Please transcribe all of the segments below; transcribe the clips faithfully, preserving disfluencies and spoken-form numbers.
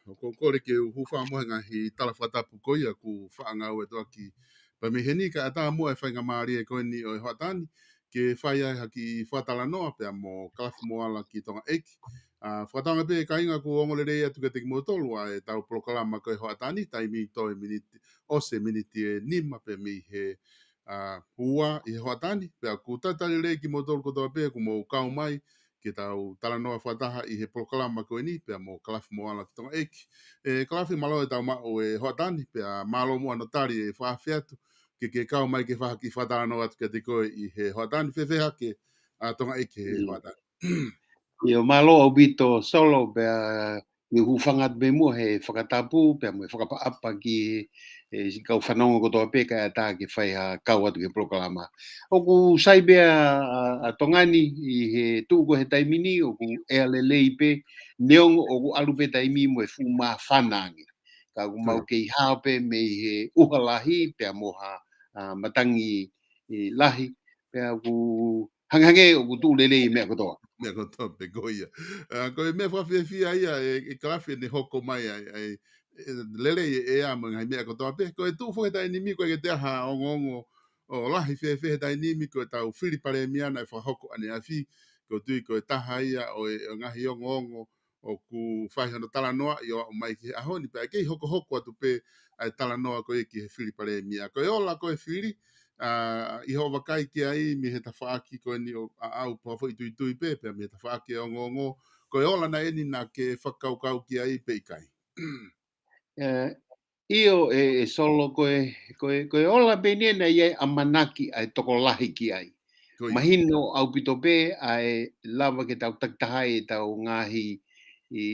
ʻOku ou kole ke u hūfanga mo e ngaahi tala fakatapu ko ia kuo faʻa ngāueʻaki pea mei heni, kae ʻatā muʻa e faingamālie ko eni ʻo e hoʻatā ni ke fai ai ha kiʻi fakatalanoa pea mo Kalafi Moala ki Tongaʻeiki. ʻA, fakatauange pē kāinga kuo ongo lelei atu kiate kimoutolu ʻa ʻetau polokalama ko e hoʻatā ni, taimi toe miniti, ʻosi e miniti ʻe nima pē mei he, ʻa, ua ʻi he hoʻatā ni, pea ʻoku talitali lelei kimoutolu kotoa pē kuo mou kau mai ke tau talanoa fakataha ʻi he polokalama ko eni pea mo Kalafi Moala ki Tongaʻeiki. ʻE Kalafi, mālō e tau maʻu e hoʻatā ni, pea mālō muʻa hono tali e fakaafe atu ke ke kau mai ke fai ha kiʻi fakatalanoa atu kiate koe ʻi he hoʻatā ni. Fēfē hake ʻa Tongaʻeiki he hoʻatā ni? ʻIo, mālō ʻaupito Solo, pea ʻi he hūfanga atu pē muʻa he fakatapu pea mo e fakaʻapaʻapa ki he, e, siʻi kau fanongo kotoa pē kae ʻatā ke fai ha kau atu ki he polokalama. ʻOku sai pē ʻa, ʻa, ʻa Tonga ni ʻi he tuʻu ko ē he taimi ni, ʻoku ʻea lelei pē, neongo ʻoku ʻalu pē taimi mo e fuʻu māfana ange. Ka ʻoku mau kei hao pē mei he ʻuha lahi pea mo ha, ʻa, matangi, e, lahi, pea ʻoku hangehangē ʻoku tuʻu lelei e meʻa kotoa. Meʻa kotoa pē ko ia. ʻA, ko e meʻa fakafiefia ia e, e Kalafi ʻene hoko mai ai, ai, e, lelei e ʻea mo e ngaahi meʻa kotoa pē. Ko e tuʻu foki he taimi ni, ko e ke te aha ongoongo ʻo lahi fēfē he taimi ni, ko e tau fili palēmia naʻe fakahoko ʻaneafi, ʻoku ou tui ko e taha ia ʻo e, ʻo e ngaahi ongoongo ʻoku fai hono talanoaʻi ʻo aʻu mai ki he ʻaho ni, pea kei hokohoko atu pē ʻa e talanoa ko ia ki he fili palēmia. Ko e ola ko e fili, ʻa, ʻi hoʻo vakai ki ai mei he tafaʻaki ko eni ʻo aʻau pea foʻituitui pē, pea mei he tafaʻaki e ongoongo, ko e ola naʻe eni naʻa ke fakakaukau ki ai pe ʻikai? ʻE, ʻio, e, e Solo, ko e, ko e, ko e ola pē eni naʻe ʻi ai ʻamanaki ʻa e tokolahi ki ai. Ko ia. Mahino ʻaupito pē ʻa e lava ke tau takitaha ʻi he tau ngaahi, ʻi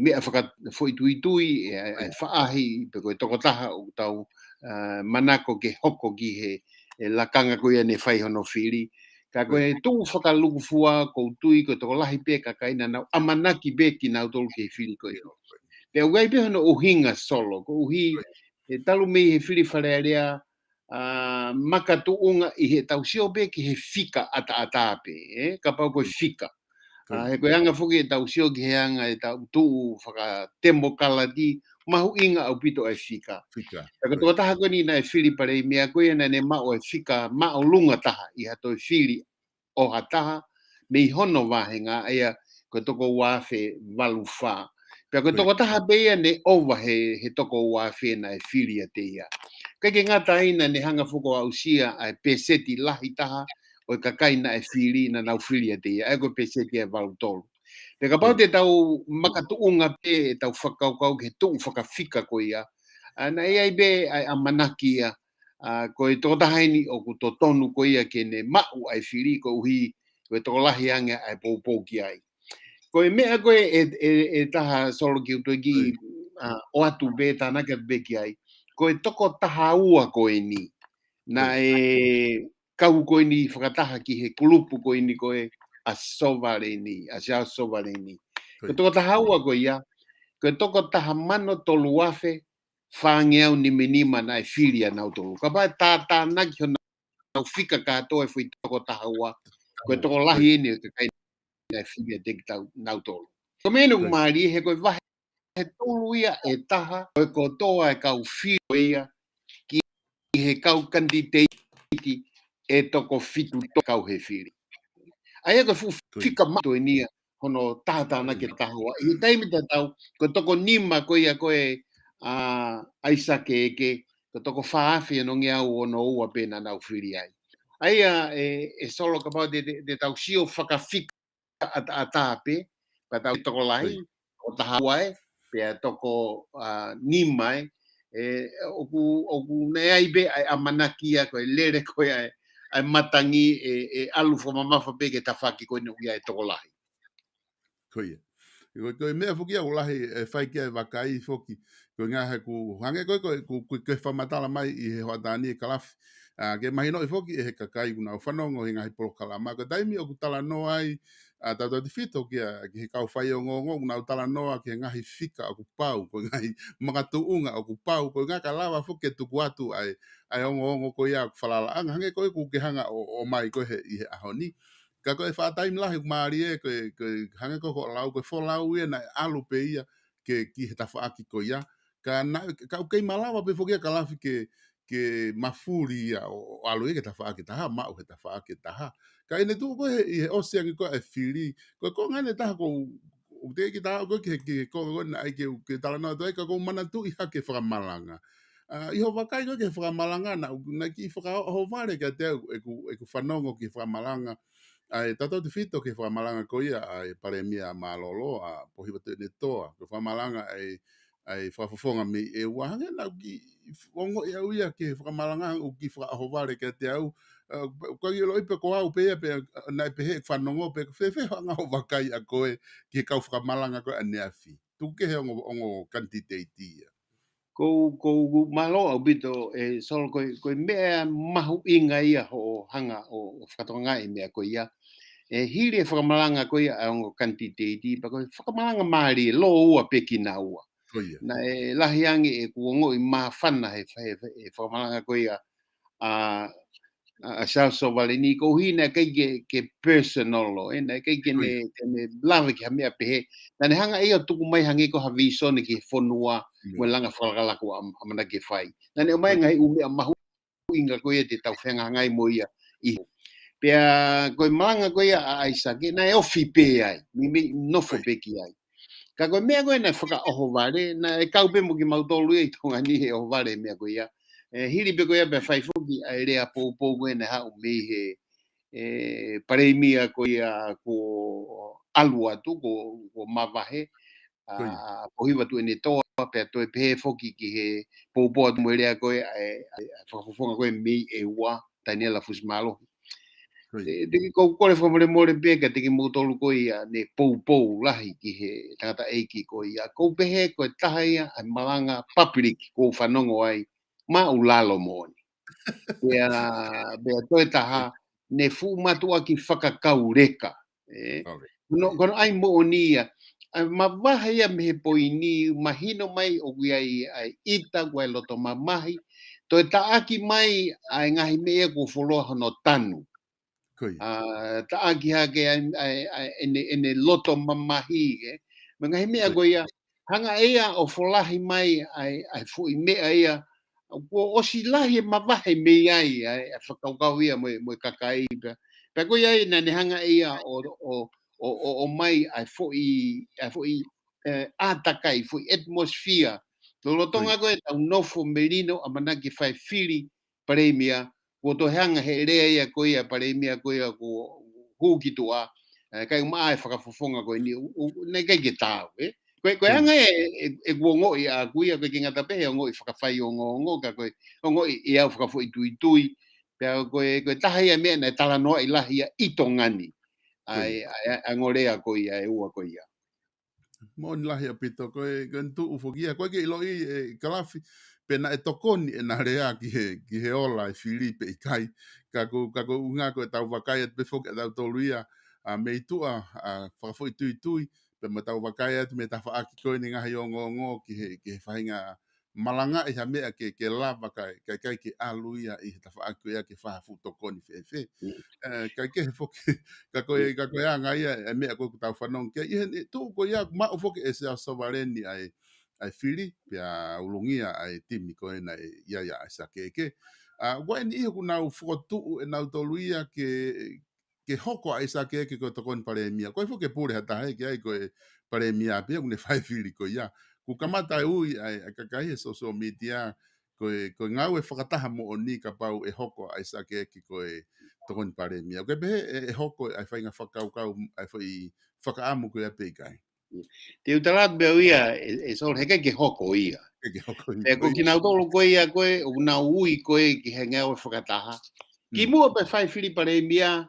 meʻa fakafoʻituitui, e, e, e faʻahi, pe ko e tokotaha ʻoku tau, ʻa, manako ke hoko ki he, e, lakanga ko ia naʻe fai hono fili. Ka ko e tuʻu fakalūkufua, ʻoku ou tui ko e tokolahi pē kakai naʻa nau ʻamanaki pē kinautolu ki he fili ko ia. Pea ʻoku ʻi ai pē hono ʻuhinga Solo, koeʻuhi, e talu mei he fili Fale Alea, ʻa, makatuʻunga ʻi he tau sio pē ki he fika ʻataʻatā pē, ē? Kapau ko e fika. ʻA, he ko e anga foki e tau sio ki he anga e tau tuʻu fakatemokalati, mahuʻinga ʻaupito e fika. Fika. Pea ko e tokotaha ko eni naʻe fili palēmia ko ia naʻa ne maʻu e fika māʻolunga taha ʻi ha toe fili ʻo ha taha mei hono vāhenga, ʻa ia ko e toko ua afe valu fā. Pea ko e tokotaha pē ia naʻe ʻova he, he toko ua afe naʻe fili ʻiate ia. ʻIkai ke ngata ai, naʻa ne hanga foki ʻo aʻusia ʻa e pēseti lahi taha ʻo e kakai naʻe fili, naʻa nau fili ʻiate ia, ʻa ia ko e pēseti ʻe valu tolu. Pea kapau te tau makatuʻunga pē e tau fakakaukau ki he tuʻu fakafika ko ia, ʻa, naʻe ʻi ai pē ʻa e ʻamanaki ia, ʻa, ko e tokotaha eni ʻoku totonu ko ia ke ne maʻu ʻa e fili koeʻuhi ko e tokolahi ange ʻa e poupou ki ai. Ko e meʻa ko ē e, e, e taha Solo ke u toe kiʻi, ʻa, ʻoatu pē, tānaki atu pē ki ai. Ko e tokotaha ua ko eni naʻe kau ko eni fakataha ki he kulupu ko eni ko ē ʻa Sovaleni, ʻa Siaosi Sovaleni. Ko e tokotaha ua ko ia, ko e tokotaha mano tolu afe fāngeau nimanima naʻe fili ʻa nautolu. Kapau ʻe tātānaki honau fika kātoa e foʻi tokotaha ua, ko e tokolahi eni ʻo e kakai naʻe fili ʻiate kitautolu. Ko e meʻa eni ʻoku mālie he ko e vahe he tolu ia ʻe taha, ko e kotoa e kau fili ko ia, ki he kau kanititeiti ʻe toko fitu tolu kau he fili. ʻA ia ko e fuʻu fika maʻu eni ia, hono taha tānaki ʻe taha ua. ʻI he taimi tatau, ko e toko nima ko ia ko ē, ʻa, ʻAisake Eke, ko e toko fā afe ono ngeau ono ua pē naʻa nau fili ai. ʻA ia, ʻe, ʻe Solo kapau te, te, te tau sio fakafika ʻataʻatā pē, pea tau tokolahi, ʻo taha ua ē, pea toko, ʻa, nima ē, ʻe, ʻoku, ʻoku ne ʻi ai pē ʻa e ʻamanaki ia ko e lele ko ia ʻa e, ʻa e matangi ʻe, ʻe ʻalu fakamamafa pē ki he tafaʻaki ko eni ʻoku ʻi ai e tokolahi. Ko ia. Ko, ko e meʻa foki ia ʻoku lahi ʻe fai ki ai e vakai foki. Ko e ngaahi ʻoku hangē ko e, ko e, ko e, ko e fakamatala mai ʻi he hoʻatā ni ʻe Kalafi. ʻA, ke mahinoʻi foki ʻe he kakai ʻoku nau fanongo he ngaahi polokalama. Ko e taimi ʻoku talanoa ai, ʻa, Tautautefito ki he, ki he kau faiongoongo, ʻoku nau talanoa ki he ngaahi fika ʻoku pau, ko e ngaahi makatuʻunga ʻoku pau, ko e ngaahi ka lava foki ke tuku atu ai, ʻa e ongoongo ko ia ʻoku falalaʻanga, hangē ko e ʻoku ke hanga ʻo, ʻomai ko ē he, ʻi he ʻaho ni. Ka ko e faʻa taimi lahi ʻoku mālie, ko e, ko e hangē ko hoʻo lau, ko e folau ia naʻe ʻalu pē ia ke, ki he tafaʻaki ko ia. Ka naʻe, ka ʻoku kei malava pē foki ia Kalafi ke, ke mafuli ia ʻo, ʻo ʻalu ia ki he tafaʻaki ʻe taha, maʻu he tafaʻaki ʻe taha. Ka ʻi heʻene tuʻu ko ē he, ʻi he ʻosi ange ko ē ʻa e fili, ko e konga ʻe taha ko, ʻoku teʻeki ke tau ʻalu ko ē ki he, ki he konga ko ē naʻe ʻai ke, ke talanoa atu ai, ka ʻoku ou manatuʻi hake fakamalanga. ʻA, ʻi hoʻo vakai ko ē ki he fakamalanga, naʻa, naʻe kiʻi fakaʻohovale kiate au ʻeku, ʻeku fanongo ki he fakamalanga ʻa e Tautautefito ki he fakamalanga ko ia ʻa e Palēmia Mālōlō, ʻa Pōhiva Tuʻiʻonetoa, ko e fakamalanga ʻa e, ʻa e Fakafofonga mei ʻEua, hangē naʻa ku kiʻi ongoʻi au ia ki he fakamalanga ʻoku kiʻi fakaʻohovale kiate au, ʻa, ʻoku ou ʻiloʻi pē ko au pē ia pē, ʻa, naʻe pehē fanongo pē, fēfē hoʻo anga hoʻo vakai ʻa koe ki he kau fakamalanga ko ē ʻaneafi. Tuku kehe ongo, ongo kanititeiti ia. Ko, ko, mālō ʻaupito, ʻe Solo, ko e, ko e meʻa mahuʻinga ia hoʻo hanga ʻo, ʻo fakatokangaʻi e meʻa ko ia. ʻE hili e fakamalanga ko ia ʻa e ongo kanititeiti, pea ko e fakamalanga mālie, lōua pē kinaua. Ko ia. Naʻe lahi ange ʻeku ongoʻi māfana he, he, he fakamalanga ko ia ʻa, ʻa, ʻa Siaosi Sovaleni, koeʻuhi naʻe ʻikai ke, ke personal ʻo, ʻe, naʻe ʻikai ke ne, ke ne lave ki ha meʻa pehē. Naʻa ne hanga ia ʻo tuku mai hangē ko ha vīsone ki he fonua, mo e langa fakalakalaka ʻa, ʻamanaki ke fai. Naʻa ne ʻomai ngaahi ʻū meʻa mahuʻinga ko ia te tau fehangahangai mo ia ʻi. Pea ko e malanga ko ia ʻa ʻAisake, naʻe ofi pē ai, mei, mei nofo pē ki ai. Ka ko e meʻa ko ē naʻe fakaʻohovale, naʻe kau pē mo kimautolu ia ʻi Tonga ni he ʻohovale e meʻa ko ia. ʻE, hili pē ko ia pea fai foki ʻa e lea poupou ko ē naʻe haʻu mei he, ʻe, Palēmia ko ia kuo ʻalu atu, kuo, kuo mavahe, ʻa, ʻa Pōhiva Tuʻiʻonetoa, pea toe pehē foki ki he poupou atu mo e lea ko ē ʻa e, ʻa e, ʻa e Fakafofonga ko ē mei ʻEua, Taniela Fusimālohi. Te, te ke kole fakamolemole pē kiate kimoutolu ko ia ne poupou lahi ki he tangataʻeiki ko ia. ʻOku ou pehē ko e taha ia ʻa e malanga public ʻoku ou fanongo ai, māʻulalo moʻoni. Pea, pea toe taha, ne fuʻu mātuʻaki fakakauleka. ʻE? Ko hono, ko hono ʻai moʻoni ia. ʻA e mavahe ia mei he poini, mahino mai ʻoku ʻi ai ʻa e ʻita, ʻoku ʻi ai e loto mamahi. Toe taʻaki mai ʻa e ngaahi meʻa ia kuo fuoloa hono tanu. Ko ia. ʻA, taʻaki hake ʻa e, ʻa e, ʻa e, ʻene, ʻene loto mamahi, ʻe? Mo e ngaahi meʻa ko ia, hanga ʻe ia ʻo folahi mai ʻa e, ʻa e foʻi meʻa ia, kuo ʻosi lahi e mavahe mei ai, ʻa e, ʻa e fakakaukau ia mo e, mo e kakai pea. Pea ko ia ai naʻa ne hanga ʻe ia ʻo, ʻo, ʻo, ʻo, ʻomai ʻa e foʻi, ʻa e foʻi, ʻe, ʻātakai, foʻi atmosphere. Lolotonga ko ē ʻetau nofo melino ʻamanaki fai fili Palēmia, kuo toe hanga he lea ia ko ia Palēmia ko ia kuo hū ki tuʻa, ʻe, kae ʻumaʻā e Fakafofonga ko eni, ʻo, ʻo, naʻe ʻikai ke taau, ʻe? Ko e, ko e anga ē, ʻe, ʻeku ongoʻi ʻaʻaku ia, ʻikai ke ngata pē he ongoʻi fakafaiongoongo, ka ko e ongoʻi ʻe au fakafoʻituitui, pea ko e, ko e taha ia e meʻa naʻe talanoaʻi lahi ia ʻi Tonga ni. ʻA e, ʻa e, ʻa e ongo lea ko ia, ʻe ua ko ia. Moʻoni lahi ʻaupito, ko e, ko e tuʻu foki ia, ʻoku ʻikai ke ʻiloʻi ʻe Kalafi, pe naʻe tokoni ʻena lea ki he, ki he ola e fili pe ʻikai, ka ko, ka ko e ʻuhinga ko ʻetau vakai atu pē foki ʻa tautolu ia, ʻa, mei tuʻa, ʻa, fakafoʻituitui, pea mo ʻetau vakai atu mei he tafaʻaki ko eni ngaahi ongoongo ki he, ki he faʻahinga malangaʻi ha meʻa ke, ke lava kae, kae ʻikai ke ʻalu ia ʻi he tafaʻaki ko ia ke fai ha fuʻu tokoni fēfē. ʻE, kae kehe foki, ka ko e, ka ko e anga ia e meʻa ko ē ʻoku tau fanongo ki ai. ʻI heʻene tuʻu ko ia, maʻu foki ʻe Siaosi Sovaleni ʻa e, ʻa e fili, pea ulungia ʻa e timi ko ē naʻe ʻi ai ʻa ʻAisake Eke. ʻA, ʻoku ʻi ai e niʻihi ʻoku nau fokotuʻu ʻe nautolu ia ke, ke hoko ʻa ʻAisake Eke ko e tokoni palēmia. ʻOku ʻikai foki ke pule ha taha ia ki ai ko e palēmia pē ʻoku ne fai e fili ko ia. Kuo kamata e ui ʻa e, ʻa e kakai he social media, ko e, ko e ngāue fakataha moʻoni kapau ʻe hoko ʻa ʻAisake Eke ko e tokoni palēmia. ʻOku pehē ʻe, ʻe hoko ʻa e faʻahinga fakakaukau, ʻa e foʻi fakaʻamu ko ia pe ʻikai. Te u tala atu pē au ia, ʻe, ʻe Solo, heʻikai ke hoko ia. Heʻikai ke hoko ia. Pea ko kinautolu ko ia ko ē, ʻoku nau ui ko ē ki he ngāue fakataha. Ki Mm. muʻa pea fai fili palēmia,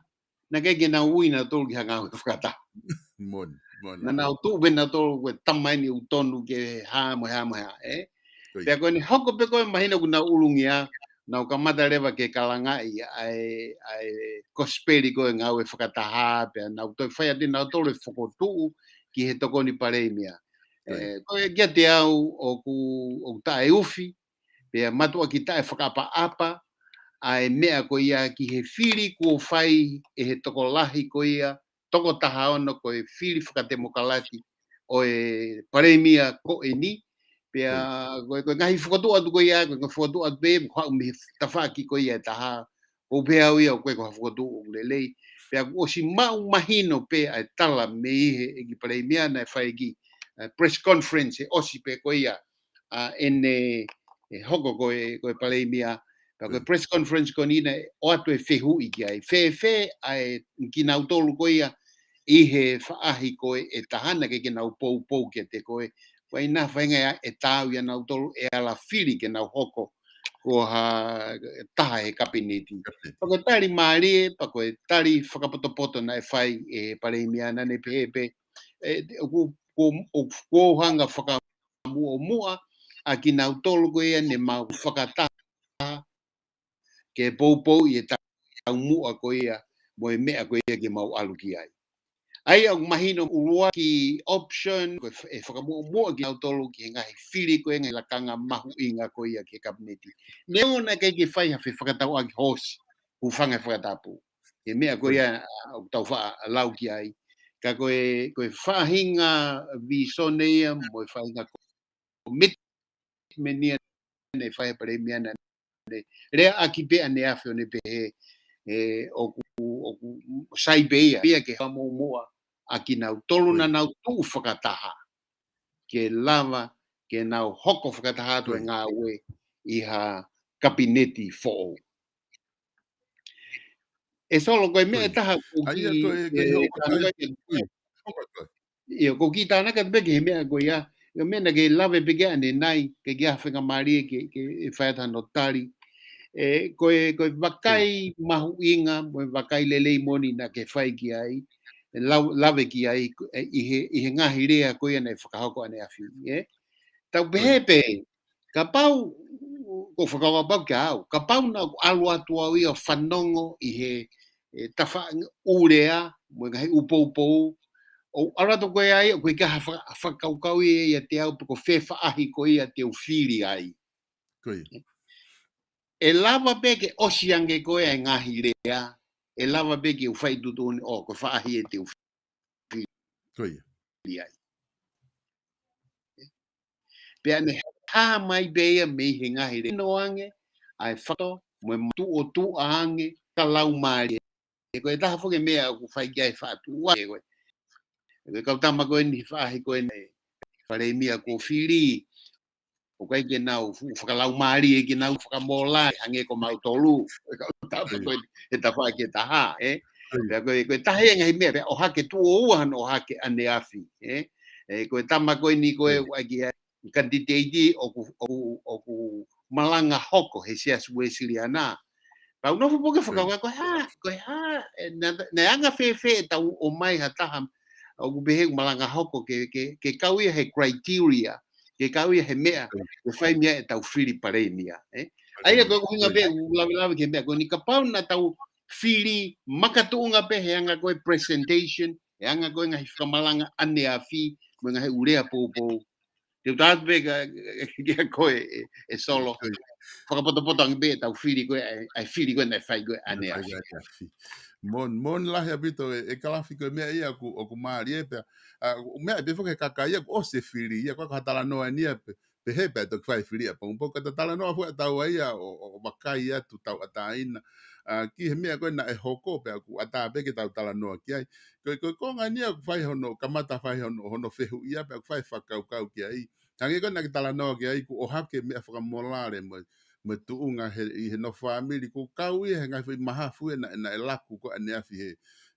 naʻe ʻikai ke nau ui nautolu ki ha ngāue fakataha. Moʻoni, moʻoni. Naʻa nau tuʻu pē nautolu ko e tama eni ʻoku tonu ke hā mo e hā mo e hā, ē? Ko ia. Pea ko ʻene hoko pē ko ē mahino ʻoku nau ulungia, nau kamata leva ke kalangaʻi ʻa e, ʻa e kosipeli ko e ngāue fakataha, pea nau toe fai atu nautolu e fokotuʻu ki he tokoni palēmia. Ko ia. Ē, ko e kiate au ʻoku, ʻoku taʻeufi, pea mātuʻaki taʻefakaʻapaʻapa, ʻa e meʻa ko ia ki he fili kuo fai ʻe he tokolahi ko ia, toko taha ono ko e fili fakatemokalati ʻo e palēmia ko eni, pea Ko ia. ko e, ko e ngaahi fokotuʻu atu ko ia, ko e ngaahi fokotuʻu atu pē, ko e haʻu mei he tafaʻaki ko ia ʻe taha, ʻoku pehē au ia ʻoku ʻikai ko ha fokotuʻu ʻoku lelei. Pea kuo ʻosi maʻu mahino pē ʻa e tala mei he ʻEiki Palēmia naʻe fai e kiʻi, ʻa e press conference ʻe ʻosi pē ko ia, ʻa ʻene, ʻe hoko ko e, ko e palēmia. Pea ko e Mm. press conference ko eni naʻe ʻoatu e fehuʻi ki ai. Fēfē ʻa e kinautolu ko ia ʻi he faʻahi ko ē ʻe taha naʻe ʻikai ke nau poupou kiate koe. Ko e hā e faʻahinga ʻe taau ia nautolu ʻe ala fili ke nau hoko ko ha taha he kapineti. Kapineti. Pea ko e tali mālie, pea ko e tali fakapotopoto naʻe fai ʻe he palēmia naʻa ne pehē pē, ē, ʻoku, ʻoku, ʻoku ou hanga fakamuʻomuʻa ʻa kinautolu ko ia ne mau fakataha ke poupou ʻi he taumuʻa ko ia mo e meʻa ko ia ke mau ʻalu ki ai. ʻA ia ʻoku mahino ʻuluaki option, ko e f-, ʻe fakamuʻomuʻa kinautolu ki he ngaahi fili ko e ngaahi lakanga mahuʻinga ko ia ki he kapineti. Neongo naʻe ʻikai ke fai ha fefakatauʻaki hoosi, hūfanga he fakatapu. He meʻa ko ia, ʻa, ʻoku tau faʻa lau ki ai. Ka ko e, ko e faʻahinga vīsone ia, mo e faʻahinga commitment ia naʻe fai ʻe he palēmia naʻa ne leaʻaki pē ʻaneafi ʻo ne pehē, ē, ʻoku, ʻoku sai pē ia, ia ke fakamuʻomuʻa ʻa kinautolu Ko ia. naʻa nau tuʻu fakataha. Ke lava, ke nau hoko fakataha atu Ko e ia. ngāue ʻi ha kapineti foʻou. ʻE Solo, ko e meʻa Ko ia. taha ʻoku ʻA ia kiʻi, ko e, ko e ē, hoko tānaki atu pē. Hoko atu. ʻIo, ʻoku kiʻi tānaki atu pē ki he meʻa ko ia. ʻIo, meʻa naʻa ke lave pē ki ai ʻanenai, ke kiʻi faingamālie ke, ke fai atu hano tali. Ē, ko e, ko e vakai Mm. mahuʻinga, mo e vakai lelei moʻoni naʻa ke fai ki ai. Lau, lave ki ai, ē, ʻi he, ʻi he ngaahi lea ko ia naʻe fakahoko ʻaneafi, ē. Tau pehē Ko ia. pē, kapau, ko e fakakaukau kia au, kapau naʻa ku ʻalu atu au ia ʻo fanongo ʻi he, ē, tafaʻaki ʻū lea, mo e ngaahi ʻū poupou, ʻo ʻalu atu ko ia ia, ʻoku ʻikai ha faka-, fakakaukau ia ʻiate au pe ko fē faʻahi ko ia te u fili ai. Ko ia. ʻE lava pē ke ʻosi ange ko ē ʻa e ngaahi lea, ʻe lava pē ke u fai tuʻutuʻuni ʻo ko e faʻahi ē te u Ko ia. fili ai. Pea ne hā mai pē ia mei he ngaahi lea. Noange, ʻa e fato, mo e matuʻotuʻa ange, ka lau mālie. Ko e taha foki e meʻa ʻoku fai ki ai e faʻa tuʻu ē ko ē. Ko e kau tama ko eni faʻahi ko eni, palēmia kuo fili, ʻoku ʻikai ke nau fu-, fakalaumālie ke nau fakamolai, hangē ko mautolu, ko e kau tama Ko ia. ko eni, he tafaʻaki ʻe taha, ē. Ko ia. Pea ko e, ko e taha ia e ngaahi meʻa, pea ʻohake tuʻo ua hano ʻohake ʻaneafi, ē. Ē, ko e tama ko eni ko ē Ko ia. ʻoku ʻai ke ʻai, kanititeiti ʻoku, ʻoku, ʻoku malanga hoko he Siasi Uēsiliana. Pea u nofo pē au ke Ko ia. fakakaukau, ko e hā, ko e hā, ē, naʻe, naʻe anga fēfē ʻetau ʻomai ha taha ʻoku pehē ʻoku malanga hoko ke, ke, ke kau ia he criteria, ke kau ia he meʻa, Ko ia. ke fai mei ai ʻetau fili palēmia, ē? Ko ʻA ia ia. ko e ʻuhinga Ko ia. pē ʻoku lavelave ki he meʻa ko eni kapau naʻa tau fili makatuʻunga pē he anga ko e presentation, he anga ko e ngaahi fakamalanga ʻaneafi, mo e ngaahi ʻū lea poupou. Te u tala atu pē kia, kia koe, ē, ʻe Solo. Ko ia. Fakapotopoto ange pē ʻetau fili ko ē, ʻa e, ʻa e fili ko ē naʻe fai ko ē ʻaneafi. ʻAneafi. Moʻoni, moʻoni lahi ʻaupito e, e Kalafi, ko e meʻa ia ʻoku, ʻoku mālie pē. ʻA, ʻoku meʻa pē foki he kakai ia kuo ʻosi e fili ia, ko e ko ha talanoa eni ia pē, pehē pē toki fai fili ʻapongipongi. Ka ta talanoa foki ʻa taua ia ʻo, ʻo, ʻo vakai atu tauʻatāina. ʻA, ki he meʻa ko ē naʻe hoko pea ʻoku ʻatā pē ke tau talanoa ki ai. Ko e, ko e konga eni ia ʻoku fai hono, kamata fai hono, hono fehuʻi ia pea ʻoku fai fakakaukau ki ai. Hangē ko ē naʻa ke talanoa ki ai, kuo ʻohake meʻa fakamolale mo, mo e tuʻunga he, ʻi he nofo fāmili, kuo kau ia he ngaahi foʻi mahafu ia naʻe, naʻe laku ko ē ʻaneafi he,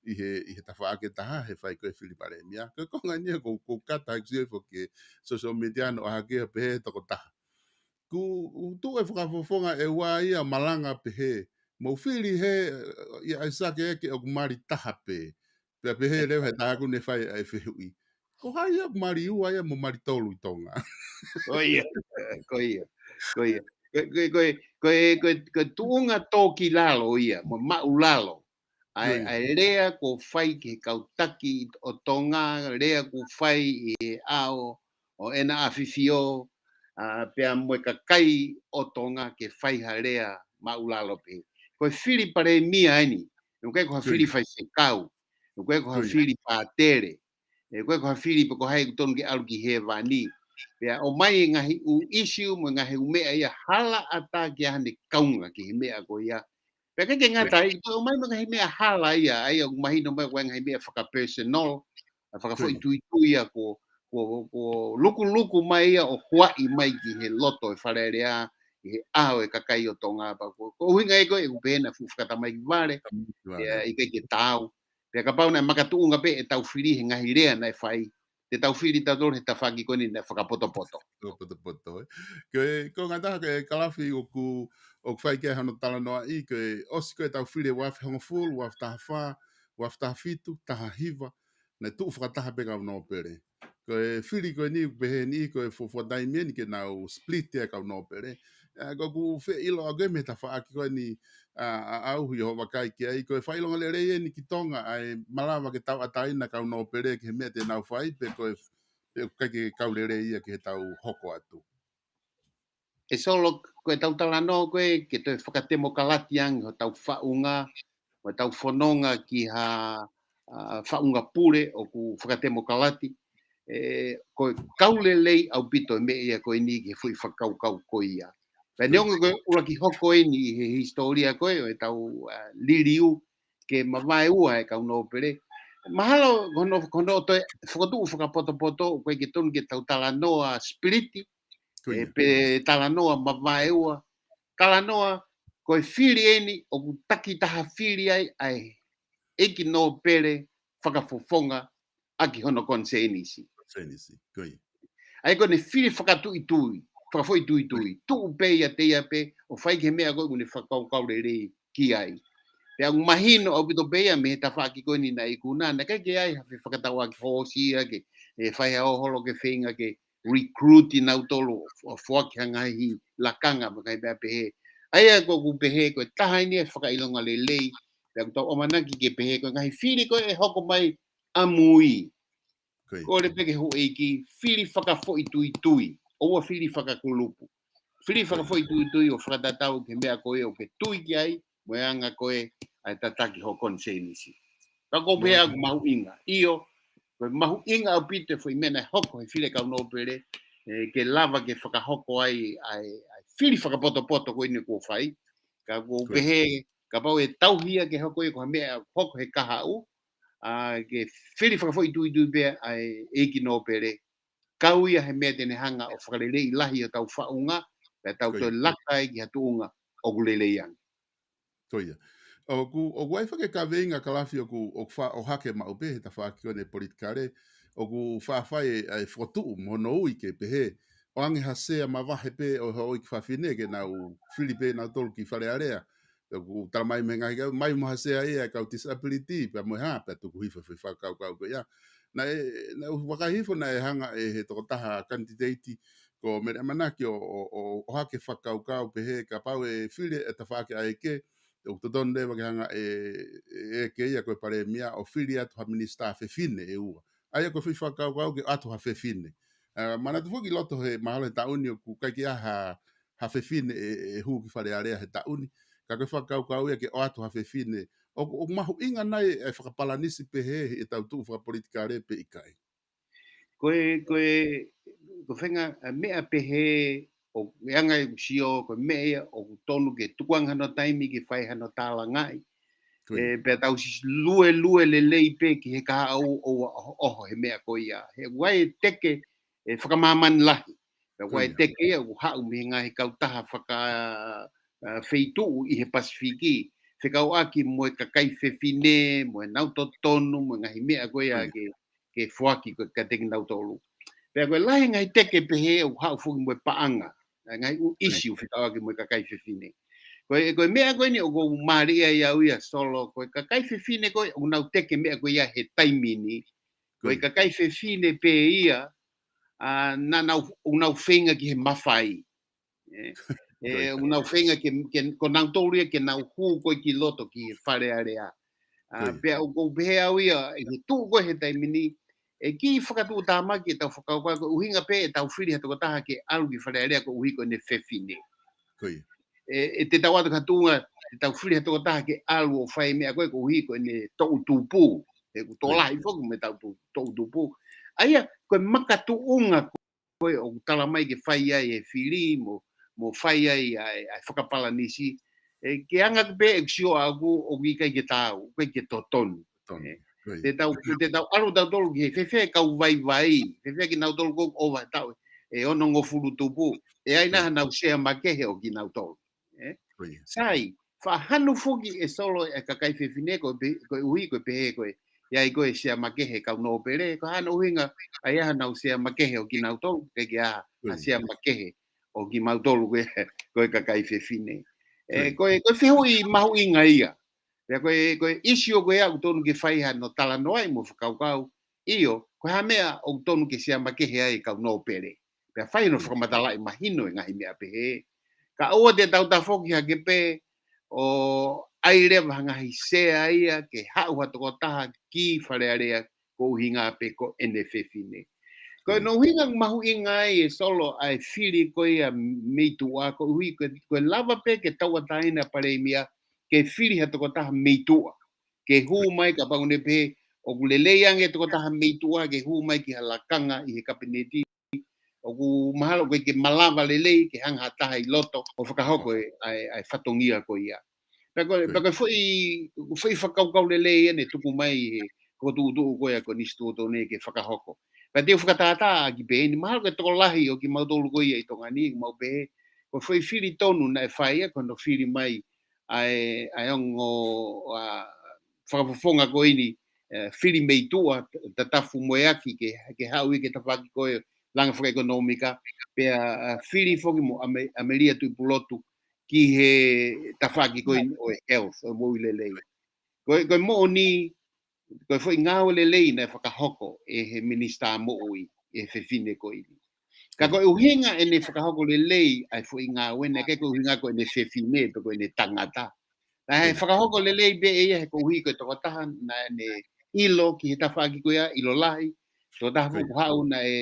ʻi he, ʻi he tafaʻaki ʻe taha he fai ko ē fili palēmia. Ko e konga eni ia ʻoku, ʻoku kata ai kuo sio foki he social media naʻe ʻohake ia pehē tokotaha. Kuo, kuo tuʻu e fakafofonga ʻe ua ia malanga pehē, mou fili he, ʻia ʻAisake ē ke ʻoku mali taha pē. Pea pehē leva he taha ʻoku ne fai ʻa e fehuʻi, ko hai ia ʻoku mali ua ia mo mali tolu ʻi Tonga? Ko ia, ko ia, ko ia. Ko e, ko e, ko e, ko e, ko e, ko e tuʻunga tō ki lalo ia, mo maʻulalo. ʻA e, Ko ia. ʻa e lea kuo fai ki he kau taki ʻo Tonga, lea kuo fai ʻi he ʻao ʻo ʻEna ʻAfifio, ʻa, pea mo e kakai ʻo Tonga ke fai ha lea maʻulalo pē. Ko e fili palēmia eni, ʻoku ʻikai ko ha Ko fili ia. faifekau, ʻoku ʻikai ko ha Ko ia. fili pātele, ʻoku ʻikai ko ha fili pe ko hai ʻoku tonu ke ʻalu ki hēvani. Pea ʻomai e ngaahi ʻū ʻisiū mo e ngaahi ʻū meʻa ia hala ʻatā ke ʻi ai hano kaunga ki he meʻa ko ia. Pea ʻikai ke ngata ai, toe ʻomai mo e ngaahi meʻa hala ia, ʻa ia ʻoku mahino mai ko e ngaahi meʻa fakapersonal, ʻa, fakafoʻituitui ia kuo, kuo, kuo lukuluku mai ia ʻo huaʻi mai ki he loto e Fale Alea, ʻi he ʻao e kakai ʻo Tonga, pea ko, ko e ʻuhinga ia ko ē ʻoku pehē naʻe fuʻu fakatamaiki vale, Tamaiki vale. ʻIkai ke taau. Pea kapau naʻe makatuʻunga pē ʻetau fili he ngaahi lea naʻe fai, te tau fili tautolu he tafaʻaki ko eni naʻe fakapotopoto. Fakapotopoto, ē. Ko e, ko e ngataha ko e Kalafi ʻoku, ʻoku fai ki ai hano talanoaʻi, ko e ʻosi ko ē ʻetau fili he ua afe hongofulu, ua afe taha fā, ua afe taha fitu, taha hiva, naʻe tuʻu fakataha pē kau nōpele. Ko e fili ko eni, pehē ni, ko e fuofua taimi eni ke nau split e kau nōpele. ʻA, ko ʻeku fie ʻilo ʻa e meʻa tafaʻaki ko eni, ʻa, ʻa, ʻa ʻoku ou vakai ki ai, ko e fakaʻilonga lelei eni ki Tonga, ʻa e malava ke tauʻatāina kau nōpele ki he meʻa te nau fai, pe ko e, pe ʻoku ʻikai ke kau lelei ia ki heʻetau hoko atu. ʻE Solo, ko ʻetau talanoa ko ē ke toe fakatemokalati ange hotau faʻunga, mo ʻetau fononga ki ha, ʻa, faʻunga pule ʻoku fakatemokalati, ʻe, ko e kau lelei ʻaupito e meʻa ia ko eni ki he foʻi fakakaukau ko ia. Pea neongo ko e ʻuluaki hoko eni ʻi he hisitōlia ko ē ʻo ʻetau, ʻa, liliu ke mavaeua e kau nōpele. Mahalo ko hono, ko hono toe fokotuʻu fakapotopoto, ʻoku ʻikai ke tonu ke tau talanoa split, Ko ʻe ia. pe talanoa mavaeua. Talanoa, ko e fili eni, ʻoku takitaha fili ai, ʻa e ʻeiki nōpele fakafofonga ʻaki hono konisēnisi. Konisēnisi, ko ia. ʻA ia ko ʻene fili fakatuitui, fakafoʻituitui, tuʻu pē ʻiate ia pē, ʻo fai ki he meʻa ko ē ʻoku ne fakakaukau lelei ki ai. Pea ʻoku mahino ʻaupito pē ia mei he tafaʻaki ko eni naʻe ikuna, naʻe ʻikai ke ʻi ai ha fefakatauʻaki hoosi ia ke, ʻe, fai ha ʻoholo ke feinga ke recruit nautolu ʻo foaki ha ngaahi lakanga mo e ngaahi meʻa pehē. ʻA ia ko ʻeku pehē ko e taha eni e fakaʻilonga lelei, pea ʻoku tau ʻamanaki ke pehē ko e ngaahi fili ko ē ʻe hoko mai ʻamui. Ko ia. Kole pē ki he houʻeiki, fili fakafoʻituitui, ʻoua fili fakakulupu. Fili Ko ia. fakafoʻituitui ʻo fakatatau ki he meʻa ko ē ʻoku ke tui ki ai, mo e anga ko ē ʻa e tataki hoʻo konisēnisi. Ka ko e Mo e meʻa ʻoku mahuʻinga. ʻIo, ko e mahuʻinga ʻaupito e foʻi meʻa naʻe hoko he fili kau nōpele, ʻe, ke lava ke fakahoko ai ʻa e, ʻa e fili fakapotopoto ko eni kuo fai. Ka ʻoku ou Ko ia. pehē, kapau ʻe tauhi ia ke hoko ia ko ha meʻa hoko he kahaʻu, ʻa, ke fili fakafoʻituitui pē ʻa e ʻeiki nōpele, kau ia he meʻa te ne hanga ʻo fakaleleiʻi lahi hotau faʻunga, pea tau Ko ia. toe laka ai ki ha tuʻunga ʻoku lelei ange. Ko ia. ʻOku, ʻoku ʻi ai foki e kaveinga Kalafi ʻoku, ʻoku faʻa ʻohake maʻu pē he tafaʻaki ko eni politikale, ʻoku faʻa fai e, ʻa e fokotuʻu mo hono ui ke pehē, ʻoange ha sea mavahe pē ʻo e houʻeiki fafine ke nau fili pē nautolu ki Fale Alea. ʻOku tala mai mei he ngaahi kau, mai mo ha sea ia e kau disability, pea mo e hā, pea tuku hifo e foʻi fakakaukau ko ia. Naʻe, naʻe u vakai hifo naʻe hanga ʻe he tokotaha kanititeiti ko Mele ʻAmanaki ʻo, ʻo, ʻo, ʻohake fakakaukau pehē kapau ʻe fili e tafaʻaki ʻa ʻEke, ʻoku totonu leva ke hanga ʻe, ʻe ʻEke ia ko e palēmia ʻo fili atu ha minisitā fefine ʻe ua. ʻA ia ko e foʻi fakakaukau ke ʻoatu ha fefine. ʻA, manatu foki loto he mahalo he taʻu ni ʻoku ʻikai ke ʻi ai ha, ha fefine ʻe, ʻe hū ki Fale Alea he taʻu ni. Ka ko e fakakaukau ia ke ʻoatu ha fefine ʻOku, ʻoku mahuʻinga nai e fakapalanisi pehē he ʻetau tuʻu fakapolitikale pe ʻikai? Ko e, ko e, ko e fenga, ʻa, meʻa pehē ʻo e anga e sio, ko e meʻa ia ʻoku tonu ke tukuange hano taimi ke fai hano tālangaʻi. Ko ia. E, pea tau sisi lue lue lelei pē ki he kahaʻu ʻoku ʻoho, ʻoho he meʻa ko ia. He ʻoku ʻi ai e teke, e, fakamāmani lahi. Pea ʻoku ʻi ai e teke ia ʻoku haʻu mei he ngaahi kautaha faka, ʻa, feituʻu ʻi he Pasifiki. Fekauʻaki mo e kakai fefine, mo e nau totonu, mo e ngaahi meʻa ko ia ke, ke foaki ko e kiate kinautolu. Pea ko e lahi ngaahi teke pehē ʻoku haʻu foki mo e paʻanga. ʻA, ngaahi ʻū ʻisiū fekauʻaki mo e kakai fefine. Ko e, ko e meʻa ko eni ʻoku ou mālieʻia ai au ia Solo, ko e kakai fefine ko ē ʻoku nau teke meʻa ko ia he taimi ni. Ko e kakai fefine pē ia, ʻa, naʻa nau, ʻoku nau feinga ki he mafai. E, e, ʻoku nau feinga ke, ke, ko nautolu ia ke nau hū ko ē ki loto ki he Fale Alea. ʻA, pea ʻoku ou pehē au ia, ʻi he tuʻu ko ē he taimi ni, ʻe kiʻi fakatuʻutāmaki ʻetau fakakaukau ko e ʻuhinga pē ʻetau fili ha tokotaha ke ʻalu ki Fale Alea koeʻuhi ko ʻene fefine. Ko ia. E, ʻe te tau ʻatu ki ha tuʻunga, te tau fili ha tokotaha ke ʻalu ʻo fai meʻa ko ē koeʻuhi ko ʻene toʻutupu. He ʻoku tokolahi foki mo ʻetau tu-, toʻutupu. ʻA ia, ko e makatuʻunga ko ē ʻoku tala mai ke fai ai e fili mo, mo fai ai ʻa e, ʻa e fakapalanisi. E, ke anga pē ʻeku sio ʻaʻaku ʻoku ʻikai ke taau, ʻikai ke totonu. Totonu. E, te tau, te tau ʻalu tautolu ki he fēfē kau vaivai, fēfē kinautolu ko ē ʻoku ʻova taʻu e onongofulu tupu. ʻE ʻi ai nai hanau sea makehe ʻo kinautolu. E? Sai, faʻa hanu foki ʻe Solo e kakai fefine ko e pe-, koeʻuhi ko e pehē ko e, ʻi ai ko e sea makehe kau nōpele, ko hano ʻuhinga ʻa ia hanau sea makehe ʻo kinautolu, ke ke ʻa, ʻa sea makehe ʻo kimautolu ko e, ko e kakai fefine. E, ko e, ko e fehuʻi mahuʻinga ia. Pea ko e, ko e ʻisiū ko ia ʻoku tonu ke fai hano talanoaʻi mo fakakaukau, ʻio, ko e hā meʻa ʻoku tonu ke sea makehe ai kau nōpele. Pea fai hano fakamatalaʻi mahino e ngaahi meʻa pehē. Kae ʻoua te tau tafoki hake pē ʻo ʻai leva ha ngaahi sea ia ke haʻu ha tokotaha ki Fale Alea ko e ʻuhinga pē ko ʻene fefine. Ko hono ʻuhinga mahuʻinga ai ʻe Solo ʻa e fili ko ia mei tuʻa koeʻuhi ko e, ko e lava pē ke tauʻatāina Palēmia ke fili ha tokotaha mei tuʻa. Ke hū mai kapau ʻoku ne pehē ʻoku lelei ange tokotaha mei tuʻa ke hū mai ki ha lakanga ʻi he Kapineti. ʻOku mahalo ʻoku ʻikai ke malava lelei ke hanga ha taha ʻi loto ʻo fakahoko e, ʻa e, ʻa e fatongia ko ia. Pea ko e, pea ko e foʻi, foʻi fakakaukau lelei ʻeni tuku mai he ko e tuʻutuʻu ko ia ko Nisi Tuʻotoʻone ke fakahoko. Pea te u fakatātā ʻaki pē ʻeni mahalo ko e tokolahi ʻo kimautolu ko ia ʻi Tonga ni, mau pehē, ko e foʻi fili tonu naʻe fai ia, ko hono fili mai ʻa e, ʻa e ongo, ʻa, fakafofonga ko eni, e, fili mei tuʻa, Tatafu Moeaki ke, ke haʻu ia ki he tafaʻaki ko e langa fakaʻekonōmika, pea, ʻa, fili foki mo ʻAme-, ʻAmelia Tuʻipulotu ki he tafaʻaki ko eni ʻo e health, ʻo e moʻui lelei. Ko e, ko e moʻoni, ko e foʻi ngāue lelei naʻe fakahoko ʻe he Minisitā Moʻui, ʻe he fefine ko eni. Ka ko e ʻuhinga ʻene fakahoko lelei ʻa e foʻi ngāue naʻe ʻikai ko e ʻuhinga ko ʻene fefine pe ko ʻene tangata. Naʻe fakahoko lelei pē ʻe ia he koeʻuhi ko e tokotaha naʻa ne ʻilo ki he tafaʻaki ko ia, ʻilo lahi. Tokotaha foki ʻoku haʻu naʻe,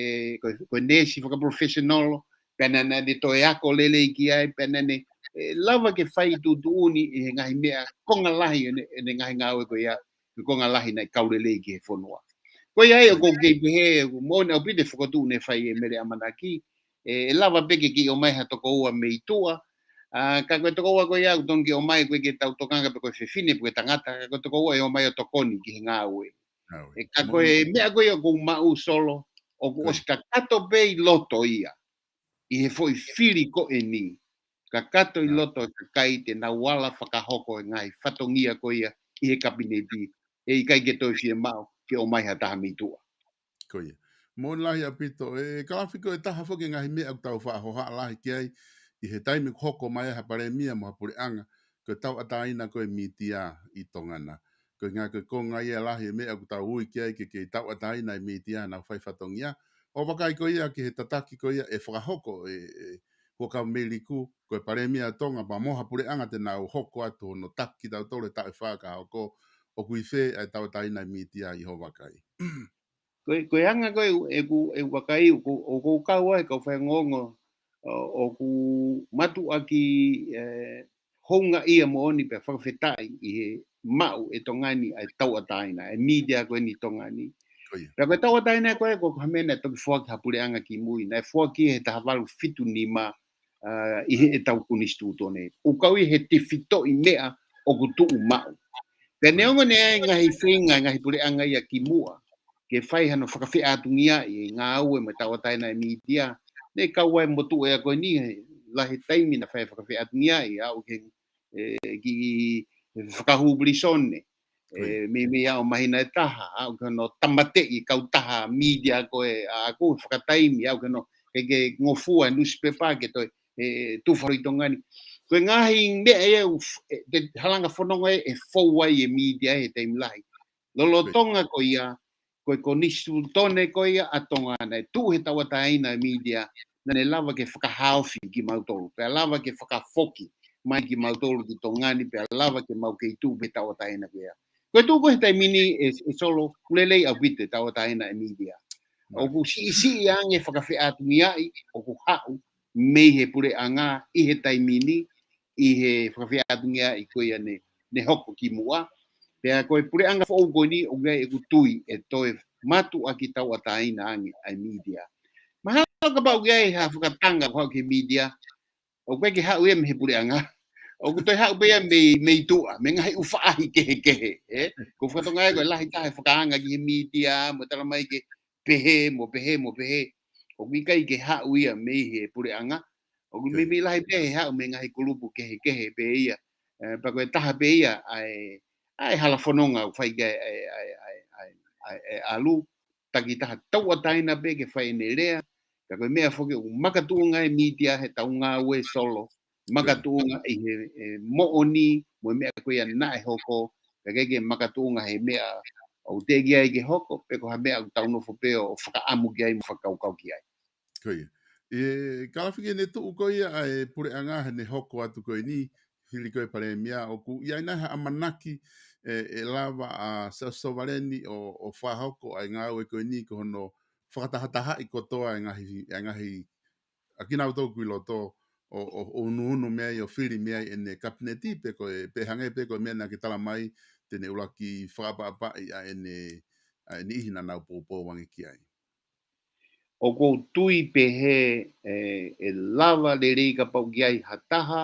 ko e, ko e neesi fakaprofessional, pea naʻa ne toe ako lelei ki ai, pea naʻa ne, e, lava ke fai tuʻutuʻuni ʻi he ngaahi meʻa konga lahi ʻene, ʻene ngaahi ngāue ko ia, ki he konga lahi naʻe kau lelei ki he fonua. Ko ia ai ʻoku ou kei pehē, moʻoni ʻaupito e fokotuʻu ne fai ʻe Mele ʻAmanaki, e, ʻe lava pē ke kiʻi ʻomai ha tokoua mei tuʻa, ʻa, ka ko e tokoua ko ia ʻoku tonu ke ʻomai ʻoku ʻikai ke tau tokanga pe ko e fefine pe ko e tangata, ka ko e tokoua ʻe ʻomai ʻo tokoni ki he ngāue. Ngāue. E, ka ko e meʻa ko ia ʻoku ou maʻu Solo, ʻoku ʻosi kakato pē ʻi loto ia. ʻI he foʻi fili ko eni. Kakato ʻi loto e kakai te nau ala fakahoko e ngaahi fatongia ko ia ʻi he Kapineti. ʻE ʻikai ke toe fiemaʻu ke ʻomai ha taha mei tuʻa. Ko ia. Moʻoni lahi ʻaupito, e, e Kalafika, ko e taha foki e ngaahi meʻa ʻoku tau faʻa hohaʻa lahi ki ai, ʻi he taimi ʻoku hoko mai ai ha Palēmia mo ha puleʻanga, ko e tauʻatāina ko e mītia ʻi Tonga na. Ko e ʻuhinga ko e konga ia lahi e meʻa ʻoku tau ui ki ai ke, ke tauʻatāina e mītia ʻenau fai fatongia. ʻO vakai ko ia ki he tataki ko ia ʻe fakahoko ʻe, ʻe Huʻakau Meiliku, ko e Palēmia ʻo Tonga pea mo ha puleʻanga te nau hoko atu hono taki tautolu he taʻu ʻe fā ka hoko, ʻoku ʻi fē ʻa e tauʻatāina e mītia ʻi hoʻo vakai? Ko e, ko e anga ko ē ʻeku, ʻeku vakai, ʻoku, ʻoku ou kau ai, kau faiongoongo, ʻo, ʻoku mātuʻaki, e, houngaʻia moʻoni pea fakafetaʻi ʻi he, maʻu ʻe Tonga ni ʻa e tauʻatāina, ʻa e mītia ko eni ʻi Tonga ni. Pea ko e tauʻatāina ko ē, ko e hā e meʻa naʻe toki foaki ha puleʻanga kimui, naʻe foaki he taha valu fitu nima, ʻa, ʻi heʻetau konisitūtone. ʻOku kau ia he tefitoʻi meʻa ʻoku tuʻu maʻu. Pea neongo ne ʻi ai e ngaahi feinga, ngaahi puleʻanga ia kimuʻa ke fai hano fakafeʻātungiaʻi e ngāue mo e tauʻatāina e mītia. Ne kau ai e motuʻa ko eni he lahi taimi naʻa fai fakafeʻātungiaʻi, aʻu ki he, ʻe, kiʻi fakahū pilīsone. ʻE, meimei aʻu mahina ʻe taha, aʻu ki hono tāmateʻi e kautaha mītia ko ē ʻaʻaku he fakataimi, aʻu ki hono ke, ke ngofua e nusipepa ke toe, ʻe, tufa ʻi Tonga ni. Ko e ngaahi meʻa ia ʻoku f-, ʻe, te halanga fononga ʻe, ʻe fou ai e mītia he taimi lahi. Lolotonga ko ia, ko e konisitūtone ko ia ʻa Tonga naʻe tuʻu he tauʻatāina e mītia, naʻa ne lava ke fakahaofi kimautolu, pea lava ke fakafoki mai kimautolu ki Tonga ni, pea lava ke mau kei tuʻu pē he tauʻatāina ko ia. Ko e tuʻu ko ē he taimi ni ʻe, ʻe Solo, ʻoku lelei ʻaupito e tauʻatāina e mītia. ʻOku siʻisiʻi ange fakafeʻātungiaʻi ʻoku haʻu mei he puleʻanga ʻi he taimi ni, ʻi he fakafeʻātungiaʻi ko ia ne, ne hoko kimuʻa. Pea ko e puleʻanga foʻou ko eni ʻoku ʻi ai ʻeku tui ʻe toe mātuʻaki tauʻatāina ange ʻa e mītia. Mahalo kapau ʻoku ʻi ai ha fakatanga ko ē ki he mītia, ʻoku ʻikai ke haʻu ia mei he puleʻanga. ʻOku toe haʻu pē ia mei, mei tuʻa, mei he ngaahi ʻū faʻahi kehekehe, ē? Ko e fakatonga ia ko e lahi taha e fakaanga ki he mītia, mo talamai ke pehē, mo pehē, mo pehē. ʻOku ʻikai ke haʻu ia mei he puleʻanga. ʻOku meimei lahi pē ia he haʻu mei he ngaahi kulupu kehekehe pē ia. ʻE, pea ko e taha pē ia ʻa e, ʻa e hala fononga ʻoku fai ki ai ʻa e, ʻa e, ʻa e, ʻa e, ʻa e, ʻa e ʻalu takitaha tauʻatāina pē ke fai ʻene lea. Ka ko e meʻa foki ʻoku makatuʻunga e mītia heʻetau ngāue Solo. Makatuʻunga ʻi he, e, moʻoni, mo e meʻa ko ia naʻe hoko, ka ʻikai ke makatuʻunga he meʻa ʻoku teʻeki ai ke hoko, pe ko ha meʻa ʻoku tau nofo pē ʻo fakaʻamu ki ai mo fakakaukau ki ai. Ko ia. ʻE, Kalafi, ki heʻene tuʻu ko ia ʻa e puleʻanga heʻene hoko atu ko eni, fili ko ē palēmia, ʻoku ʻi ai nai ha ʻamanaki ʻe, ʻe lava ʻa Sa-, Sovaleni ʻo, ʻo fakahoko ʻa e ngāue ko eni ko hono fakatahatahaʻi kotoa e ngaahi, e ngaahi ʻa kinautolu ʻoku ʻi loto ʻo, ʻo, ʻo unuunu mei ai ʻo fili mei ai ʻene kapineti pe ko e, pe hangē pē ko e meʻa naʻa ke talamai te ne ʻuluaki fakaʻapaʻapaʻi ʻa ʻene, ʻa e niʻihi naʻa nau poupou ange ki ai. ʻOku ou tui pehē ʻe, ʻe lava lelei kapau ʻoku ʻi ai ha taha